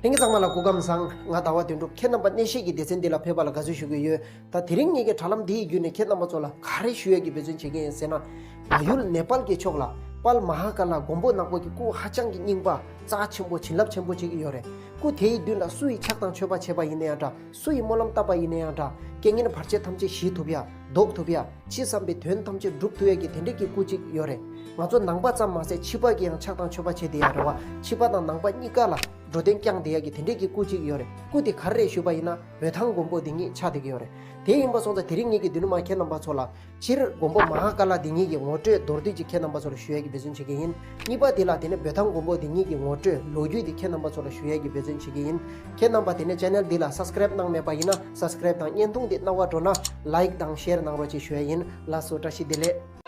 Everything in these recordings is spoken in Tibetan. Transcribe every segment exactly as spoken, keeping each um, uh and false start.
ལྷན་རྒྱས་ཚང་མ་ལ་སྐུ་ཁམས་བཟང་། ང་ཟླ་བ་དོན་གྲུབ། ཁྱེད་རྣམ་པ་གནས་བཤད་ཀྱི་སྡེ་ཚན་འདི་ལ་ཕེབས་པ་ལ་དགའ་བསུ་ཞུ་གི་ཡོད། ད་དེ་རིང་ངེད་ཀྱི་དྲ་ལམ་འདི་ཡི་བརྒྱུད་ནས་ཁྱེད་རྣམ་པ་ཚོ་ལ་ག་རེ་ཞུ་ཡས་ཀྱི་འབད་བརྩོན་བྱེད་ཀྱི་ཡིན་ཟེར་ན། བལ་ཡུལ་ནེ་པཱལ་གྱི་ཕྱོགས་ལ་དཔལ་མ་ཧཱ་ཀཱ་ལ་མགོན་པོ་ནག་པོ་གི་སྐུ་ཧ་ཅང་གི་རྙིང་པ། རྩ་ཆེན་པོ། བྱིན་རླབས་ཆེན་པོ་ཅིག་ཡོད་རེད། སྐུ་དེའི་མདུན་ལ་སུ་ཡིས་ཕྱག་དང་མཆོད་པ་བྱས་པ་ཡིན་ན་ཡང་འདྲ། སུ་ཡིས་སྨོན་ལམ་བཏབ་པ་ཡིན་ན་ཡང་འདྲ། རྐྱེན་ངན་བར་ཆད་ཐམས་ཅད་ཞི་ཐུབ་ཡ། ཟློག་ཐུབ་ཡ། ཅི་བསམ་པའི་དོན་ཐམས་ཅད་འགྲུབ་ཐུབ་ཡ་གི་དེ་འདྲས་ཀྱི་སྐུ་ཅིག་ཡོད་རེད། ང་ཚོ་ནང་པ་ཙམ་མ་ཟད་ཕྱི་པ་གི་ཡང་ཕྱག་དང་མཆོད་པ་བྱེད་བསྡད་ཡ་རེད་བ། ཕྱི་པ་དང་ནང་པ་གཉིས་ཀ་ལ་འགྲོ་དོན་བསྐྱངས་བསྡད་ཡ་གི་དེ་འདྲས་ཀྱི་སྐུ་ཅིག་ཡོད་རེད། སྐུ་དེ་ག་རེ་རེད་ཞུས་པ་ཡིན་ན་བོད་ཐང་མགོན་པོ་འདི་ཉིད་ཆགས་བསྡད་ཀྱི་ཡོད་རེད། དེ་ཡིན་པ་སོང་ཙང་དེ་རིང་ངེད་ཀྱི་མདུན་མ་ཁྱེད་རྣམ་པ་ཚོ་ལ། སྤྱིར་མགོན་པོ་མ་ཧཱ་ཀཱ་ལ་འདི་ཉིད་ཀྱི་ངོ་སྤྲོད་མདོར་བསྡུས་ཅིག་ཁྱེད་རྣམ་པ་ཚོ་ལ་ཞུ་ཡས་ཀྱི་འབད་བརྩོན་བྱེད་ཀྱི་ཡིན། གཉིས་པ་འདི་ལ་དེ་ནས་བོད་ཐང་མགོན་པོ་འདི་ཉིད་ཀྱི་ངོ་སྤྲོད་ལོ་རྒྱུས་འདི་ཁྱེད་རྣམ་པ་ཚོ་ལ་ཞུ་ཡས་ཀྱི་འབད་བརྩོན་བྱེད་ཀྱི་ཡིན། ཁྱེད་རྣམ་པ་དེ་ནས་ཆེ་ནལ་འདི་ལ་སབ་སི་ཀ་རེབ་གནང་མེད་པ་ཡིན་ན་སབ་སི་ཀ་རེབ་དང་བརྙན་ཐུང་འདི་གནང་བ་འགྲོ་ན་ལའིཀ་དང་ཤེར་གནང་རོགས་ཅེས་ཞུ་ཡས་ཡིན། ལགས་སོ། བཀྲ་ཤིས་བདེ་ལེགས།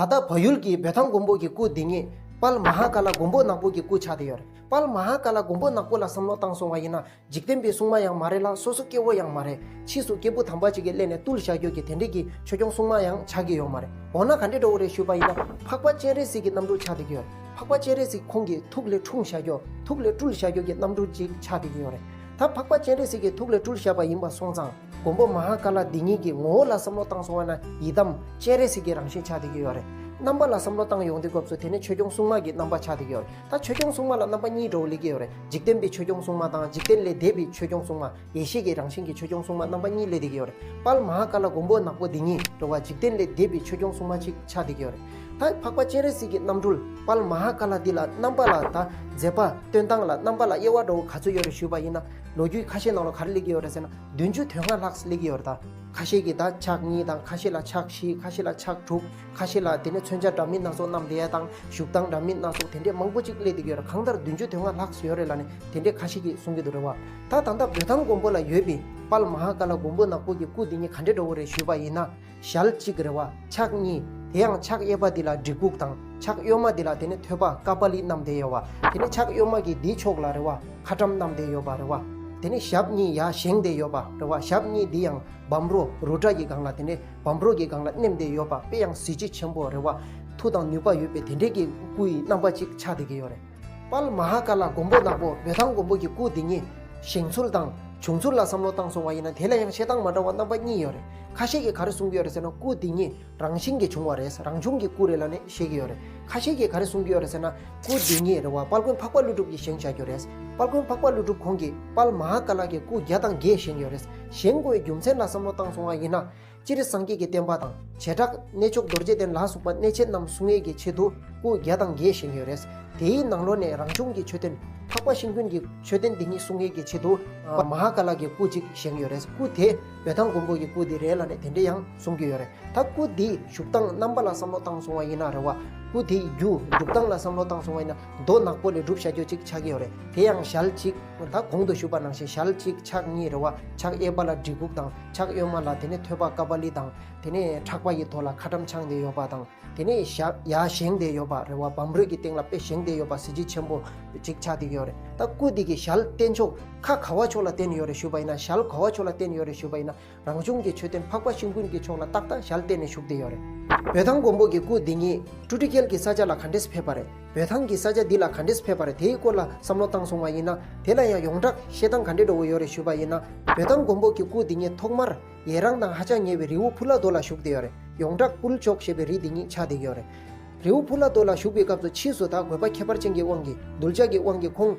ད་ལྟ་བལ་ཡུལ་གྱི་བོད་ཐང་མགོན་པོ་གི་སྐུ་འདི་ཉིད་དཔལ་མ་ཧཱ་ཀཱ་ལ་མགོན་པོ་ནག་པོ་གི་སྐུ་ཆགས་བསྡད་ཡོད་རེད། དཔལ་མ་ཧཱ་ཀཱ་ལ་མགོན་པོ་ནག་པོ་ལ་བསམ་བློ་བཏང་སོང་བ་ཡིན་ན་འཇིག་རྟེན་པའི་སྲུང་མ་ཡང་མ་རེད་ལ་སོ་སོ་སྐྱེ་བོ་ཡང་མ་རེད། ཕྱིས་སུ་སྐྱེས་བུ་དམ་པ་ཅིག་གི་སླད་ནས་བཏུལ་བཞག་རྒྱུ་གི་དེ་འདྲས་ཀྱི་ཆོས་སྐྱོང་སྲུང་མ་ཡང་ཆགས་ཀྱི་ཡོད་མ་རེད། འོ་ན་ག་འདྲས་འདྲ་བོ་རེད་ཞུས་པ་ཡིན་ན་འཕགས་པ་སྤྱན་རས་གཟིགས་ཀྱི་རྣམ་སྤྲུལ་ཆགས་བསྡད་ཀྱི་ཡོད་རེད། འཕགས་པ་སྤྱན་རས་གཟིགས་ཁོང་གི་ཐུགས་ལས་འཁྲུངས་བཞག་རྒྱུ། ཐུགས་ལས་སྤྲུལ་བཞག་རྒྱུ་གི་རྣམ་སྤྲུལ་ཅིག་ཆགས་བསྡད་ཀྱི་ཡོད་རེད། ད་འཕགས་པ་སྤྱན་རས་གཟིགས་ཀྱི་ཐུགས་ལས་སྤྲུལ་བཞག་པ་ཡིན་པ་སོང་ཙང་། མགོན་པོ་མ་ཧཱ་ཀཱ་ལ་འདི་ཉིད་ཀྱི་ངོ་བོ་ལ་བསམ་བློ་བཏང་སོང་བ་ན་ཡི་དམ་སྤྱན་རས་གཟིགས་ཀྱི་རང་བཞིན་ཆགས་བསྡད་ཀྱི་ཡོད་རེད། རྣམ་པ་ལ་བསམ་བློ་བཏང་ཡོང་དུས་སྐབས་སུ་དེ་ནི་ཆོས་སྐྱོང་སྲུང་མ་གི་རྣམ་པ་ཆགས་བསྡད་ཀྱི་ཡོད་རེད། ད་ཆོས་སྐྱོང་སྲུང་མ་ལ་རྣམ་པ་གཉིས་འདྲ་བོ་སླེབས་ཀྱི་ཡོད་རེད། འཇིག་རྟེན་པའི་ཆོས་སྐྱོང་སྲུང་མ་དང་འཇིག་རྟེན་ལས་འདས་པའི་ཆོས་སྐྱོང་སྲུང་མ། ཡེ་ཤེས་ཀྱི་རང་བཞིན་གྱི་ཆོས་སྐྱོང་སྲུང་མ་རྣམ་པ་གཉིས་སླེབས་བསྡད་ཀྱི་ཡོད་རེད། དཔལ་མ་ཧཱ་ཀཱ་ལ་མགོན་པོ་ནག་པོ་འདི་ཉིད་རེད་བ། འཇིག་རྟེན་ལས་འདས་པའི་ཆོས་སྐྱོང་སྲུང་མ་ཅིག་ཆགས་བསྡད་ཀྱི་ཡོད་རེད། ད་འཕགས་པ་སྤྱན་རས་གཟིགས་ཀྱི་རྣམ་སྤྲུལ་དཔལ་མ་ཧཱ་ཀཱ་ལ་འདི་ལ་རྣམ་པ་ལ་ད་མཛད་པ་སྟོན་སྟངས་ལ་རྣམ་པ་ལ་དབྱེ་བ་འདྲ་བོ་ག་ཚོད་ཡོད་རེད་ཞུས་པ་ཡིན་ན། ལོ་རྒྱུས་ཁ་ཤས་ནང་ལ་ག་རེ་སླེབས་ཀྱི་ཡོད་རེད་ཟེར་ན། བདུན་ཅུ་དོན་ལྔ་ལྷག་སླེབས་ཀྱི་ཡོད་རེད་ད། ཁ་ཤས་ཀྱིས་ད་ཕྱག་གཉིས་དང་ཁ་ཤས་ལ་ཕྱག་བཞི། ཁ་ཤས་ལ་ཕྱག་དྲུག། ཁ་ཤས་ལ་དེ་ནས་མཚོན་ཆ་འདྲ་མིན་སྣ་ཚོགས་བསྣམས་བསྡད་ཡ་དང་བཞུགས་སྟངས་འདྲ་མིན་སྣ་ཚོགས་དེ་འདྲས་མང་པོ་ཅིག་སླེབས་བསྡད་ཀྱི་ཡོད་རེད། གང་ལྟར་བདུན་ཅུ་དོན་ལྔ་ལྷག་ཡོད་རེད་ལབ་ནས་དེ་འདྲས་ཁ་ཤས་ཀྱིས་གསུང་གི་འདུག་རེད་བ། ད་ད་ལྟ་བོད་ཐང་མགོན་པོ་ལ་ཡོད་པའི་དཔལ་མ་ཧཱ་ཀཱ་ལ་མགོན་པོ་ནག་པོ་གི་སྐུ་འདི་ཉིད་ག་འདྲས་འདྲ་བོ་རེད་ཞུས་པ་ཡིན་ན། ཞལ་གཅིག་རེད་བ། ཕྱག་གཉིས། དེ་ཡང་ཕྱག་གཡས་པ་འདི་ལ་གྲི་གུག་དང་ཕྱག་གཡོན་མ་འདི་ལ་དེ་ནས་ཐོད་པ་ཀ་པཱ་ལི་བསྣམས་བསྡད་ཡོད་བ། དེ་ནས་ཕྱག་གཡོན་མ་གི་འདིའི་ཕྱོགས་ལ་རེད་བ། ཁ་ཊྭཱཾ་བསྣམས་བསྡད་ཡོད་པ་རེད་བ། དེ་ནས་ཞབས་གཉིས་ཡར་བཞེངས་བསྡད་ཡོད་པ་རེད་བ། ཞབས་གཉིས་འདི་ཡང་བམ་རོ་རུ་ཏྲ་གི་སྒང་ལ་དེ་ནས་བམ་རོ་གི་སྒང་ལ་མནན་བསྡད་ཡོད་པ། དཔེ་ཡང་གཟི་བརྗིད་ཆེན་པོ་རེད་བ། མཐུ་དང་ནུས་པ་ཡོད་པའི་དེ་འདྲའི་གི་སྐུ་ཡི་རྣམ་པ་ཅིག་ཆགས་བསྡད་ཀྱི་ཡོད་རེད། དཔལ་མ་ཧཱ་ཀཱ་ལ་མགོན་པོ་ནག་པོ་བོད་ཐང་མགོན་པོ་གི་སྐུ་འདི་ཉིད་བཞེངས་ཚུལ་དང་བྱུང་ཚུལ་ལ་བསམ་བློ་བཏང་སོང་བ་ཡིན་ན་དེ་ལ་ཡང་བཤད་སྟངས་མ་འདྲ་བ་རྣམ་པ་གཉིས་ཡོད་རེད། ཁ་ཤས་ཀྱིས་ག་རེ་གསུང་གི་ཡོད་རེད་ཟེར་ན་སྐུ་འདི་ཉིད་རང་བཞིན་གྱིས་བྱུང་བ་རེད། རང་བྱུང་གི་སྐུ་རེད་ལབ་ནས་བཤད་ཀྱི་ཡོད་རེད། ཁ་ཤས་ཀྱིས་ག་རེ་གསུང་གི་ཡོད་རེད་ཟེར་ན་སྐུ་འདི་ཉིད་རེད་བ། དཔལ་མགོན་འཕགས་པ་ཀླུ་སྒྲུབ་ཀྱིས་བཞེངས་བཞག་རྒྱུ་རེད། དཔལ་མགོན་འཕགས་པ་ཀླུ་སྒྲུབ་ཁོང་གིས་དཔལ་མ་ཧཱ་ཀཱ་ལ་གི་སྐུ་བརྒྱ་དང་བརྒྱད་བཞེངས་ཡོད་རེད། བཞེངས་དགོས་པའི་རྒྱུ་མཚན་ལ་བསམ་བློ་བཏང་སོང་བ་ཡིན་ན། སྤྱིར་སངས་རྒྱས་ཀྱི་བསྟན་པ་དང་བྱེ་བྲག་གནས་མཆོག་རྡོ་རྗེ་གདན་ལ་སོགས་པ་གནས་ཆེན་རྣམས་སྲུང་ཡས་ཀྱི་ཆེད་དུ་སྐུ་བརྒྱ་དང་བརྒྱད་བཞེངས་ཡོད་རེད། དེའི་ནང་ལོགས་ནས་རང་བྱུང་གི་མཆོད་རྟེན་འཕགས་པ་ཤིང་ཀུན་གྱི་མཆོད་རྟེན་འདི་ཉིད་སྲུང་ཡས་ཀྱི་ཆེད་དུ་མ་ཧཱ་ཀཱ་ལ་གི་སྐུ་གཅིག་བཞེངས་ཡོད་རེད། སྐུ་དེ་བོད་ཐང་མགོན་པོ་གི་སྐུ་དེ་རེད་ལབ་ནས་དེ་འདྲ་ཡང་གསུང་གི་ཡོད་རེད། ད་སྐུ་འདིའི་བཞུགས་སྟངས་རྣམ་པ་ལ་བསམ་བློ་བཏང་སོང་བ་ཡིན་ན་རེད་བ། སྐུ་དེའི་རྒྱུ་སྒྲུབ་སྟངས་ལ་བསམ་བློ་བཏང་སོང་བ་ཡིན་ན་རྡོ་ནག་པོ་ལས་གྲུབ་བཞག་རྒྱུ་གཅིག་ཆགས་ཀྱི་ཡོད་རེད། དེ་ཡང་ཞལ་གཅིག་ད་གོང་དུ་ཞུས་པ་ནང་བཞིན་ཞལ་གཅིག་ཕྱག་གཉིས་རེད་བ། ཕྱག་གཡས་པ་ལ་གྲི་གུག་དང་ཕྱག་གཡོན་མ་ལ་དེ་ནས་ཐོད་པ་ཀ་པཱ་ལི་དང་། དེ་ནས་ཕྲག་པ་ཡི་ཐོག་ལ་ཁ་ཊྭཱཾ་འཆང་བསྡད་ཡོད་པ་དང་། དེ་ནས་ཞབས་ཡར་བཞེངས་བསྡད་ཡོད་པ་རེད་བ། བམ་རོ་གི་སྟེང་ལ་དཔེ་བཞེངས་བསྡད་ཡོད་པ་གཟི་བརྗིད་ཆེན་པོ་ཅིག་ཆགས་བསྡད་ཀྱི་ཡོད་རེད། ད་སྐུ་འདི་གི་ཞལ་བསྟན་ཕྱོགས་ཁ་ག་བ་ཕྱོགས་ལ་བསྟན་ཡོད་རེད་ཞུས་པ་ཡིན་ན། ཞལ་ག་བ་ཕྱོགས་ལ་བསྟན་ཡོད་རེད་ཞུས་པ་ཡིན་ན། རང་བྱུང་གི་མཆོད་རྟེན་འཕགས་པ་ཤིང་ཀུན་གྱི་ཕྱོགས་ལ་ཏག་ཏག་ཞལ་བསྟན་ནས་བཞུགས་བསྡད་ཡོད་རེད། བོད་ཐང་མགོན་པོ་གི་སྐུ་འདི་ཉིད་ཀྲུ་ཏི་ཀལ་གྱི་ས་ཆ་ལ་ག་འདྲས་ཕེབས་པ་རེད། བོད་ཐང་གི་ས་ཆ་འདི་ལ་ག་འདྲས་ཕེབས་པ་རེད། དེའི་སྐོར་ལ་བསམ་བློ་བཏང་སོང་བ་ཡིན་ན། དེ་ལ་ཡང་ཡོངས་གྲགས་བཤད་སྟངས་ག་འདྲས་འདྲ་བོ་ཡོད་རེད་ཞུས་པ་ཡིན་ན། བོད་ཐང་མགོན་པོ་གི་སྐུ་འདི་ཉིད་ཐོག་མར་ཡེ་རང་དང་ཧ་ཅང་ཉེ་བའི་རི་བོ་ཕུ་ལ་རྡོ་ལ་བཞུགས་བསྡད་ཡོད་རེད། ཡོངས་གྲགས་པུལ་ཅོག་ཞེས་པའི་རི་འདི་ཉིད་ཆགས་བསྡད་ཀྱི་ཡོད་རེད། རི་བོ་ཕུ་ལ་རྡོ་ལ་བཞུགས་པའི་སྐབས་སུ་ཕྱིས་སུ་ད་དགོས་པ་ཁྱད་པར་ཅན་གྱི་དབང་གིས་གདུལ་བྱ་གི་དབང་གིས་ཁོང་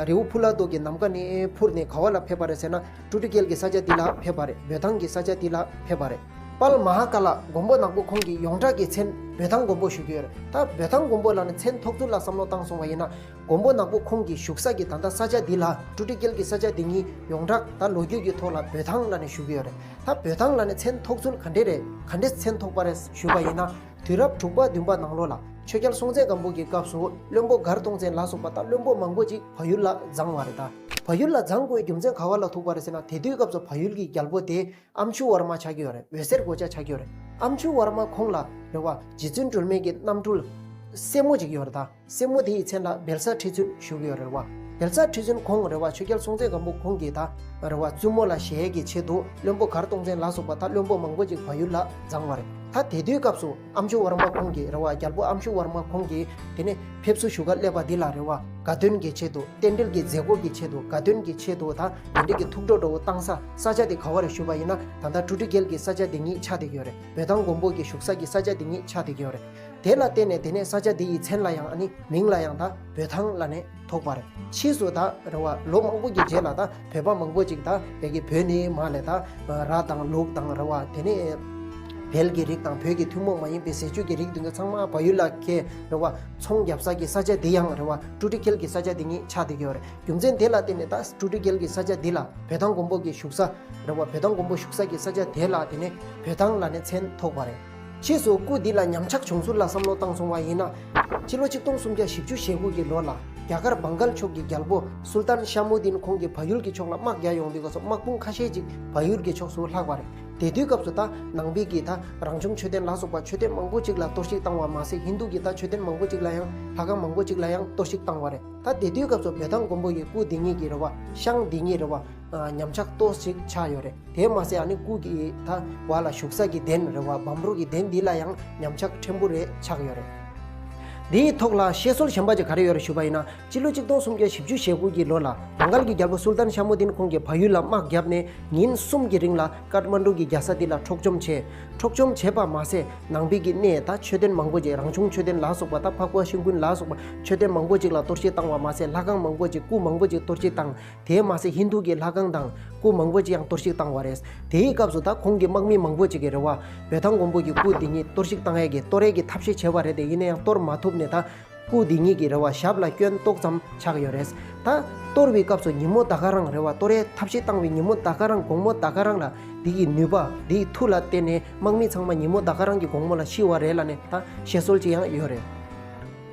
རི་བོ་ཕུ་ལ་རྡོ་གི་ནམ་མཁའ་ནས་འཕུར་ནས་ག་བ་ལ་ཕེབས་པ་རེད་ཟེར་ན། ཀྲུ་ཏི་ཀལ་གྱི་ས་ཆ་འདི་ལ་ཕེབས་པ་རེད། བོད་ཐང་གི་ས་ཆ་འདི་ལ་ཕེབས་པ་རེད། དཔལ་མ་ཧཱ་ཀཱ་ལ་མགོན་པོ་ནག་པོ་ཁོང་གི་ཡོངས་གྲགས་ཀྱི་མཚན་བོད་ཐང་མགོན་པོ་ཞུ་གི་ཡོད་རེད། ད་བོད་ཐང་མགོན་པོ་ལབ་ནས་མཚན་ཐོགས་ཚུལ་ལ་བསམ་བློ་བཏང་སོང་བ་ཡིན་ན། མགོན་པོ་ནག་པོ་ཁོང་གི་བཞུགས་ས་གི་ད་ལྟ་ས་ཆ་འདི་ལ་ཀྲུ་ཏི་ཀལ་གྱི་ས་ཆ་འདི་ཉིད་ཡོངས་གྲགས་ད་ལོ་རྒྱུས་ཀྱི་ཐོག་ལ་བོད་ཐང་ལབ་ནས་ཞུ་གི་ཡོད་རེད། ད་བོད་ཐང་ལབ་ནས་མཚན་ཐོགས་ཚུལ་ག་འདྲས་རེད། ག་འདྲས་མཚན་ཐོགས་པ་རེད་ཞུས་པ་ཡིན་ན། དུས་རབས་དྲུག་པ་བདུན་པ་ནང་ལོགས་ལ་ཆོས་རྒྱལ་སྲོང་བཙན་སྒམ་པོ་གི་སྐབས་སུ་བློན་པོ་མགར་སྟོང་བཙན་ལ་སོགས་པ་དང་བློན་པོ་མང་པོ་ཅིག་བལ་ཡུལ་ལ་བརྫངས་པ་རེད། ད་བལ་ཡུལ་ལ་བརྫངས་དགོས་རྒྱུ་མཚན་ག་བ་ལ་ཐུག་པ་རེད་ཟེར་ན། དེ་དུས་སྐབས་སུ་བལ་ཡུལ་གྱི་རྒྱལ་པོ་དེ་ཨམ་ཆུ་ཝར་མ་ཆགས་ཀྱི་ཡོད་རེད། འོད་ཟེར་གོ་ཆ་ཆགས་ཀྱི་ཡོད་རེད། ཨམ་ཆུ་ཝར་མ་ཁོང་ལ་རེད་བ། རྗེ་བཙུན་སྒྲོལ་མའི་གི་རྣམ་སྤྲུལ་སྲས་མོ་ཅིག་ཡོད་རེད། ད་སྲས་མོ་དེ་ཡི་མཚན་ལ་བེལ་ས་ཁྲི་བཙུན་ཞུ་གི་ཡོད་རེད་བ། བེལ་ས་ཁྲི་བཙུན་ཁོང་རེད་བ། ཆོས་རྒྱལ་སྲོང་བཙན་སྒམ་པོ་ཁོང་གིས་ད་རེད་བ། བཙུན་མོ་ལ་ཞེ་ཡས་ཀྱི་ཆེད་དུ་བློན་པོ་མགར་སྟོང་བཙན་ལ་སོགས་པ་ད་བློན་པོ་མང་པོ་ཅིག་བལ་ཡུལ་ལ་བརྫངས་པ་རེད། ད་དེ་དུས་སྐབས་སུ་ཨམ་ཆུ་ཝར་མ་ཁོང་གིས་རེད་བ། རྒྱལ་པོ་ཨམ་ཆུ་ཝར་མ་ཁོང་གིས་དེ་ནས་ཕེབས་བསུ་ཞུ་ག་སླེབས་པ་འདི་ལ་རེད་བ། དགའ་སྟོན་གྱི་ཆེད་དུ། རྟེན་འབྲེལ་གྱི་མཛད་སྒོ་གི་ཆེད་དུ། དགའ་སྟོན་གྱི་ཆེད་དུ། ད་དེ་འདྲ་གི་ཐུགས་སྤྲོ་འདྲ་བོ་བཏང་ས་ས་ཆ་དེ་ག་བ་རེད་ཞུས་པ་ཡིན་ན། ད་ལྟ་གྲུ་ཊི་རྒྱལ་གྱི་ས་ཆ་དེ་ཉིད་ཆགས་བསྡད་ཀྱི་ཡོད་རེད། བོ་དྷང་མགོན་པོ་གི་བཞུགས་ས་གི་ས་ཆ་དེ་ཉིད་ཆགས་བསྡད་ཀྱི་ཡོད་རེད། དེ་ལ་བརྟེན་ནས་དེ་ནས་ས་ཆ་དེ་ཡི་མཚན་ལ་ཡང་ཨ་ནི་མིང་ལ་ཡང་ད་བོ་དྷང་ལབ་ནས་ཐོགས་པ་རེད། ཕྱིས་སུ་ད་རེད་བ། ལོ་མང་པོ་གི་རྗེས་ལ་ད་བོད་པ་མང་པོ་ཅིག་ད་བོད་ཀྱི་བོད་ནས་མར་ལས་ད་ར་དང་ལུག་དང་རེད་བ། དེ་ནས་བལ་གྱི་རིགས་དང་བོད་ཀྱི་ཐུན་མོང་མ་ཡིན་པའི་ཟས་བཅུད་ཀྱི་རིགས་དེ་ཚོ་ཚང་མ་བལ་ཡུལ་ལ་ཁྱེར་རེད་བ། ཚོང་རྒྱབ་ས་གི་ས་ཆ་དེ་ཡང་རེད་བ། གྲུ་ཊི་རྒྱལ་གྱི་ས་ཆ་དེ་ཉིད་ཆགས་བསྡད་ཀྱི་ཡོད་རེད། རྒྱུ་མཚན་དེ་ལ་བརྟེན་ནས་ད་གྲུ་ཊི་རྒྱལ་གྱི་ས་ཆ་འདི་ལ་བོ་དྷང་མགོན་པོ་གི་བཞུགས་ས་རེད་བ། བོ་དྷང་མགོན་པོ་བཞུགས་ས་གི་ས་ཆ་དེ་ལ་དེ་ནས་བོ་དྷང་ལབ་ནས་མཚན་ཐོགས་པ་རེད། ཕྱིས་སུ་སྐུ་འདི་ལ་ཉམས་ཆག་བྱུང་ཚུལ་ལ་བསམ་བློ་བཏང་སོང་བ་ཡིན་ན། སྤྱི་ལོ་གཅིག་སྟོང་སུམ་བརྒྱ་བཞི་བཅུ་ཞེ་དགུ་གི་ལོ་ལ་རྒྱ་གར་བང་གལ་ཕྱོགས་ཀྱི་རྒྱལ་པོ་སུལ་ཏཱན་ཤ་མུ་དིན་ཁོང་གིས་བལ་ཡུལ་གྱི་ཕྱོགས་ལ་དམག་རྒྱག་ཡོང་དུས་སྐབས་སུ་དམག་དཔུང་ཁ་ཤས་ཅིག་བལ་ཡུལ་གྱི་ཕྱོགས་སུ་ལྷག་པ་རེད། དེ་དུས་སྐབས་སུ་ད་ནང་པའི་གི་ད་རང་བྱུང་མཆོད་རྟེན་ལ་སོགས་པ་མཆོད་རྟེན་མང་པོ་ཅིག་ལ་གཏོར་བཤིག་བཏང་བ་མ་ཟད། ཧིན་དུ་གི་ད་མཆོད་རྟེན་མང་པོ་ཅིག་ལ་ཡང་། ལྷ་ཁང་མང་པོ་ཅིག་ལ་ཡང་གཏོར་བཤིག་བཏང་བ་རེད། ད་དེ་དུས་སྐབས་སུ་བོ་དྷང་མགོན་པོ་ཡི་སྐུ་འདི་ཉིད་ཀྱི་རེད་བ། ཤང་འདི་ཉིད་རེད་བ། ཨ། ཉམས་ཆག་ཏོག་ཙམ་ཆགས་ཡོད་རེད། དེ་མ་ཟད་ཨ་ནི་སྐུ་གི་ད་བ་ལ་བཞུགས་ས་གི་གདན་རེད་བ། བམ་རོ་གི་གདན་འདི་ལ་ཡང་ཉམས་ཆག་ཕྲན་བུ་རེ་ཆགས་ཡོད་རེད། འདིའི་ཐོག་ལ་བཤད་སྲོལ་གཞན་པ་ཅིག་ག་རེ་ཡོད་རེད་ཞུས་པ་ཡིན་ན། སྤྱི་ལོ་གཅིག་སྟོང་སུམ་བརྒྱ་བཞི་བཅུ་ཞེ་དགུ་གི་ལོ་ལ་བང་གལ་གྱི་རྒྱལ་པོ་སུལ་ཏཱན་ཤ་མུ་དིན་ཁོང་གིས་བལ་ཡུལ་ལ་དམག་བརྒྱབ་ནས་ཉིན་གསུམ་གྱི་རིང་ལ་ཀཏ་མན་ཌུ་གི་རྒྱལ་ས་འདི་ལ་འཕྲོག་བཅོམ་བྱས། འཕྲོག་བཅོམ་བྱས་པ་མ་ཟད། ནང་པའི་གི་གནས་ད་མཆོད་རྟེན་མང་པོ་ཅིག་རང་བྱུང་མཆོད་རྟེན་ལ་སོགས་པ། ད་འཕགས་པ་ཤིང་ཀུན་ལ་སོགས་པ་མཆོད་རྟེན་མང་པོ་ཅིག་ལ་གཏོར་བཤིག་བཏང་བ་མ་ཟད། ལྷ་ཁང་མང་པོ་ཅིག་སྐུ་མང་པོ་ཅིག་གཏོར་བཤིག་བཏང་། དེས་མ་ཟད་ཧིན་དུ་གི་ལྷ་ཁང་དང་སྐུ་མང་པོ་ཅིག་ཡང་གཏོར་བཤིག་བཏང་བ་རེད། དེའི་སྐབས་སུ་ད་ཁོང་གི་དམག་མི་མང་པོ་ཅིག་གིས་རེད་བ། བོ་དྷང་མགོན་པོ་གི་སྐུ་འདི་ཉིད་གཏོར་བཤིག་བཏང་ཡས་ཀྱི་གཏོར་ཡས་ཀྱི་ཐབས་ཤེས་བྱས་པ་རེད་དེ། ཡིན་ན་ཡང་གཏོར་མ་ཐུབ་ནས་ད་སྐུ་འདི་ཉིད་ཀྱི་རེད་བ། ཞབས་ལ་སྐྱོན་ཏོག་ཙམ་ཆགས་ཡོད་རེད། ད་གཏོར་བའི་སྐབས་སུ་ཉིན་མོ་ད་ག་རང་རེད་བ། གཏོར་ཡས་ཐབས་ཤེས་བཏང་བའི་ཉིན་མོ་ད་ག་རང་། དགོང་མོ་ད་ག་རང་ལ་འདི་གི་ནུས་པ། འདི་ཡི་མཐུ་ལ་བརྟེན་ནས་དམག་མི་ཚང་མ་ཉིན་མོ་ད་ག་རང་གི་དགོང་མོ་ལ་ཤི་བ་རེད་ལབ་ནས་ད་བཤད་སྲོལ་ཅིག་ཡང་ཡོད་རེད།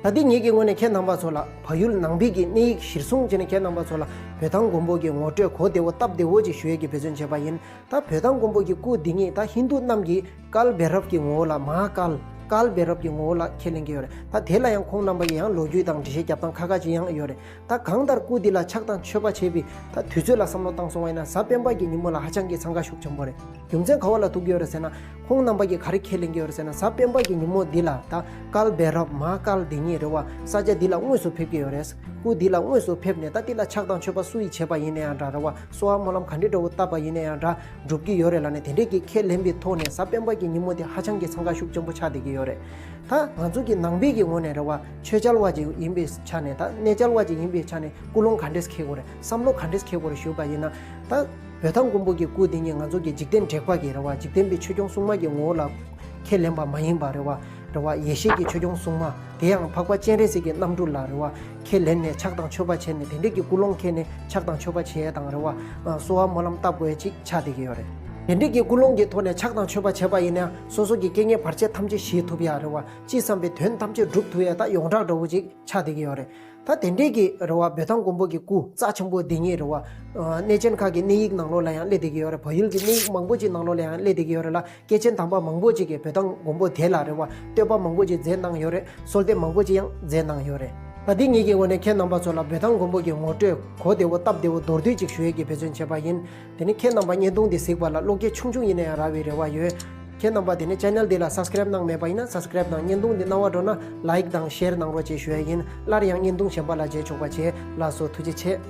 ད་འདི་ངེད་ཀྱི་ངོས་ནས་ཁྱེད་རྣམ་པ་ཚོ་ལ་བལ་ཡུལ་ནང་པའི་གི་གནས་ཡིག་གཞིར་བཟུང་བྱས་ནས་ཁྱེད་རྣམ་པ་ཚོ་ལ་བོ་དྷང་མགོན་པོ་གི་ངོ་སྤྲོད་གོ་བདེ་བོ་སྟབས་བདེ་བོ་ཅིག་ཞུ་ཡས་ཀྱི་འབད་བརྩོན་བྱས་པ་ཡིན། ད་བོ་དྷང་མགོན་པོ་གི་སྐུ་འདི་ཉིད་ད་ཧིན་དུ་རྣམས་ཀྱིས་ཀལ་བེ་རབ་ཀྱི་ངོ་བོ་ལ། མ་ཧཱ་ཀལ། ཀལ་བེ་རབ་ཀྱི་ངོ་བོ་ལ་ཁས་ལེན་གྱི་ཡོད་རེད། ད་དེ་ལ་ཡང་ཁོང་རྣམ་པ་ཡིས་ཡང་ལོ་རྒྱུས་དང་འགྲེལ་བཤད་རྒྱབ་སྟངས་ཁ་ཁ་ཅིག་ཡང་ཡོད་རེད། ད་གང་ལྟར་སྐུ་འདི་ལ་ཕྱག་དང་མཆོད་པ་བྱེད་པའི་ད་དུས་ཚོད་ལ་བསམ་བློ་བཏང་སོང་བ་ཡིན་ན། གཟའ་སྤེན་པ་གི་ཉིན་མོ་ལ་ཧ་ཅང་གི་འཚང་ཁ་ཤུགས་ཆེན་པོ་རེད། རྒྱུ་མཚན་ག་བ་ལ་ཐུག་གི་ཡོད་རེད་ཟེར་ན། ཁོང་རྣམ་པ་གིས་ག་རེ་ཁས་ལེན་གྱི་ཡོད་རེད་ཟེར་ན། གཟའ་སྤེན་པ་གི་ཉིན་མོ་འདི་ལ་ད་ཀལ་བེ་རབ། མ་ཧཱ་ཀལ་འདི་ཉིད་རེད་བ། ས་ཆ་འདི་ལ་དངོས་སུ་ཕེབས་ཀྱི་ཡོད་རེད། སྐུ་འདི་ལ་དངོས་སུ་ཕེབས་ནས་ད་འདི་ལ་ཕྱག་དང་མཆོད་པ་སུ་ཡིས་བྱས་པ་ཡིན་ན་ཡང་འདྲ་རེད་བ། གསོལ་བ་སྨོན་ལམ་ག་འདྲ་འདྲ་བོ་བཏབ་པ་ཡིན་ན་ཡང་འདྲ། འགྲུབ་ཀྱི་ཡོད་རེད་ལབ་ནས་དེ་འདྲས་ཀྱི་ཁས་ལེན་པའི་ཐོག་ནས་གཟའ་སྤེན་པ་གི་ཉིན་མོ་དེ་ཧ་ཅང་གི་འཚང་ཁ་ཤུགས་ཆེན་པོ་ཆགས་བསྡད་ཀྱི་ཡོད་རེད། ད་ང་ཚོ་གི་ནང་པའི་གི་ངོས་ནས་རེད་བ། ཆོས་རྐྱལ་བ་ཅིག་ཡིན་པའི་ཆ་ནས། ད་གནས་རྐྱལ་བ་ཅིག་ཡིན་པའི་ཆ་ནས་ཀུན་སློང་ག་འདྲས་འཁྱེར་དགོས་རེད། བསམ་བློ་ག་འདྲས་འཁྱེར་དགོས་རེད་ཞུས་པ་ཡིན་ན། ད་བོ་དྷང་མགོན་པོ་གི་སྐུ་འདི་ཉིད་ང་ཚོ་གི་འཇིག་རྟེན་དྲེགས་པ་གི་རེད་བ། འཇིག་རྟེན་པའི་ཆོས་སྐྱོང་སྲུང་མ་གི་ངོ་བོ་ལ་ཁས་ལེན་པ་མ་ཡིན་པ་རེད་བ། རེད་བ། ཡེ་ཤེས་ཀྱི་ཆོས་སྐྱོང་སྲུང་མ། དེ་ཡང་འཕགས་པ་སྤྱན་རས་གཟིགས་ཀྱི་རྣམ་སྤྲུལ་ལ་རེད་བ། ཁས་ལེན་ནས་ཕྱག་དང་མཆོད་པ་བྱས་ནས། དེ་འདྲས་ཀྱི་ཀུན་སློང་འཁྱེར་ནས་ཕྱག་དང་མཆོད་པ་བྱས་དང་རེད་བ། གསོལ་བ་སྨོན་ལམ་བཏབ་དགོས་ཅིག་ཆགས་བསྡད་ཀྱི་ཡོད་རེད། དེ་འདྲས་ཀྱི་ཀུན་སློང་གི་ཐོག་ནས་ཕྱག་དང་མཆོད་པ་བྱས་པ་ཡིན་ན། སོ་སོ་གི་རྐྱེན་ངན་བར་ཆད་ཐམས་ཅད་ཞི་ཐུབ་ཡ་རེད་བ། ཅི་བསམ་པའི་དོན་ཐམས་ཅད་འགྲུབ་ཐུབ་ཡ་ད་ཡོངས་གྲགས་འདྲ་བོ་ཅིག་ཆགས་བསྡད་ཀྱི་ཡོད་རེད། ད་དེ་འདྲས་ཀྱི་རེད་བ། བོ་དྷང་མགོན་པོ་གི་སྐུ་རྩ་ཆེན་པོ་འདི་ཉིད་རེད་བ། ཨ། གནས་ཆེན་ཁག་གི་གནས་ཡིག་ནང་ལོགས་ལ་ཡང་སླེབས་བསྡད་ཀྱི་ཡོད་རེད། བལ་ཡུལ་གྱི་གནས་ཡིག་མང་པོ་ཅིག་ནང་ལོགས་ལ་ཡང་སླེབས་བསྡད་ཀྱི་ཡོད་རེད་ལ། སྐྱེས་ཆེན་དམ་པ་མང་པོ་ཅིག་གིས་བོ་དྷང་མགོན་པོ་དེ་ལ་རེད་བ། བསྟོད་པ་མང་པོ་ཅིག་མཛད་གནང་ཡོད་རེད། གསོལ་འདེབས་མང་པོ་ཅིག་ཡང་མཛད་གནང་ཡོད་རེད། ད་འདི་ངེད་ཀྱི་ངོས་ནས་ཁྱེད་རྣམ་པ་ཚོ་ལ་བོ་དྷང་མགོན་པོ་གི་ངོ་སྤྲོད་གོ་བདེ་བོ་སྟབས་བདེ་བོ་མདོར་བསྡུས་ཅིག་ཞུ་ཡས་ཀྱི་འབད་བརྩོན་བྱས་པ་ཡིན། དེ་ནས་ཁྱེད་རྣམ་པ་བརྙན་ཐུང་འདི་གཟིགས་པ་ལ་བློ་སྐྱེད་ཆུང་ཆུང་ཡིན་ན་ཡང་རག་པའི་རེ་བ་ཡོད། ཁྱེད་རྣམ་པ་དེ་ནས་ཆེ་ནལ་འདི་ལ་སབ་སི་ཀ་རེབ་གནང་མེད་པ་ཡིན་ན་སབ་སི་ཀ་རེབ་དང་། བརྙན་ཐུང་འདི་རྣ་བར་འགྲོ་ན་ལའིག་དང་ཤེར་གནང་རོགས་ཅེས་ཞུ་ཡ་ཡིན། སླར་ཡང་བརྙན་ཐུང་གཞན་པ་ལ་མཇལ་ཆོག་པ་བྱེད། ལགས་སོ། ཐུགས་རྗེ་ཆེ།